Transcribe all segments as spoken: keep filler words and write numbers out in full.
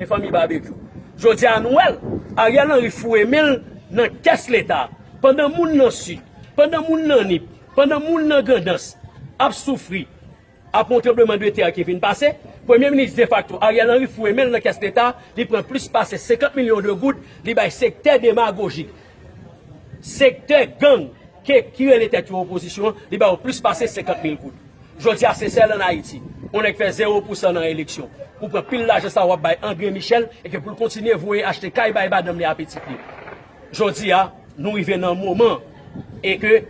Fanmi Babekyou. Jodi a nou wè l, Ariel Henry foure men l nan kès Leta. Pandan moun nan Sid, pandan moun nan Nip, pandan moun nan Grandans ap soufri, ap yon tranbleman de tè ki vin pase, Premye Minis defakto Ariel Henry foure men l nan kès Leta, li pran plis pase senkant milyon de goud, li bay sektè demagojik, sektè gang, ke, ki rele tèt yo opozisyon, li ba yo plis pase senkant mil goud. Jodi a, sensè ann Ayiti, yon nèg fè zewo pousan nan eleksyon, pou pran pil lajan sa w ap bay André Michel, e ke pou l kontinye voye achte kay bay madanm li a pitit li. Jodi a, nou rive nan moman, e ke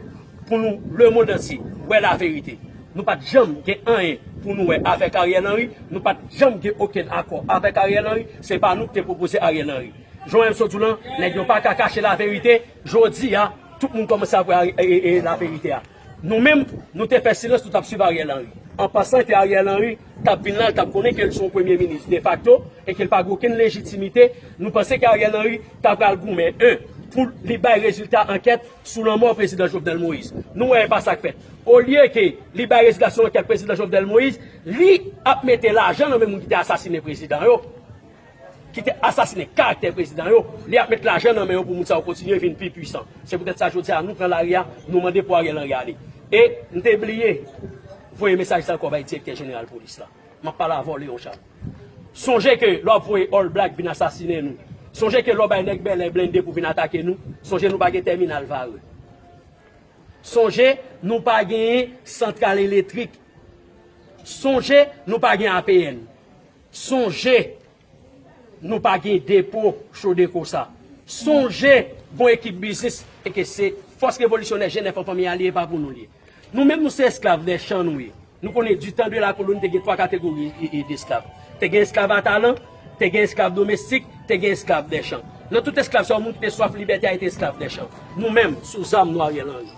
pou nou, lemonn antye, wè laverite. Nou pa t janm gen anyen pou nou wè avèk Ariel Henry, nou pa t janm gen okenn akò avèk Ariel Henry, se pa nou ki te pwopoze Ariel Henry. Jan w sot di w lan, nèg yo pa ka kache laverite, jodi a, tout moun kòmanse ap wè e, e, e, laverite a. Nou menm, nou te fè silans, nou t ap swiv Ariel Henry. An pansan ke Ariel Henry t ap vin la, l t ap konnen ke l se yon premye minis defakto e ke l pa gen okenn lejitimite, nou panse ke Ariel Henry ta pral goumen, en, pou li bay rezilta ankèt sou lanmò prezidan Jovenel Moïse. Nou wè e pa sa k fèt. Olye ke li bay rezilta sou ankèt prezidan Jovenel Moïse, li ap mete lajan nan men moun ki te asasinen prezidan yo, ki te asasinen karaktè prezidan yo, li ap met lajan nan men yo pou moun sa yo kontinye vin pi pwisan. Se poutèt sa jodi a nou pran lari a, nou mande pou Ariel Henry ale. E m te bliye voye mesaj sa ankò bay direktè jeneral polis la. M ap pale avè w, Léon Charles. Sonje ke lè w ap voye All Black vin asasinen nou, sonje ke lè w bay nèg bèlè blende pou vin atake nou, sonje nou pa gen tèminal Varreux. Sonje nou pa genyen santral elektrik. Sonje nou pa gen A P N. Sonje nou pa gen depo Chodeco sa. Sonje gon ekip biznis e ke se fòs revolisyonè G nèf an fanmi a li ye, pa pou nou li ye. Nou menm nou se esklav dè chan nou ye. Nou konnen du temps de la colonie te gen twa kategori e, e, d'esklav. Te gen esklav a talan, te gen esklav domestik, te gen esklav dè chan. Nan tout esklav sa yo, moun ki te swaf libète a te esklav dè chan. Nou menm, sou zam nou Ariel Henry.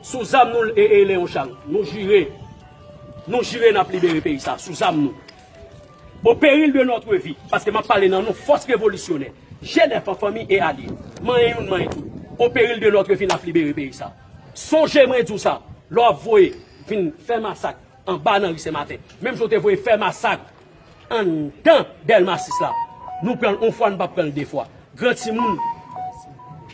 Sou zam nou e, e Léon Charles. Nou jire. Nou jire n ap libere peyi sa, sou zam nou. Au péril de notre vie, paske m ap pale nan non fòs revolisyonè, G nèf an fanmi e alye, manyen youn, manyen tout, au péril de notre vie, n ap libere peyi sa. Sonje mwen di w sa, lè w ap voye vin fè masak anba nan ri Senmaten, menm jan w te voye fè masak anndan Dèlma sis la, nou pran l yon fwa, nou p ap pran l de fwa. Gran timoun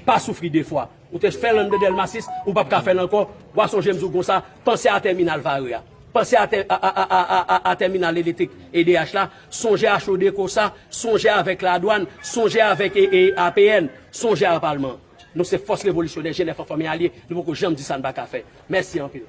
pa soufri de fwa. Ou te fè l anndan Dèlma sis, ou p ap ka fè l ankò. W a sonje m di w konsa, panse a tèminal Varreux a. Panse a tè-, a, a, a, a, a, a tèminal elektrik E D H la. Sonje a Chodeco sa. Sonje avèk ladwàn. Sonje avèk e, e, A P N. Sonje a palman. Nou se fòs revolisyonè, G nèf an fanmi alye. Nou poko janm di sa n pa ka fè. Mèsi anpil.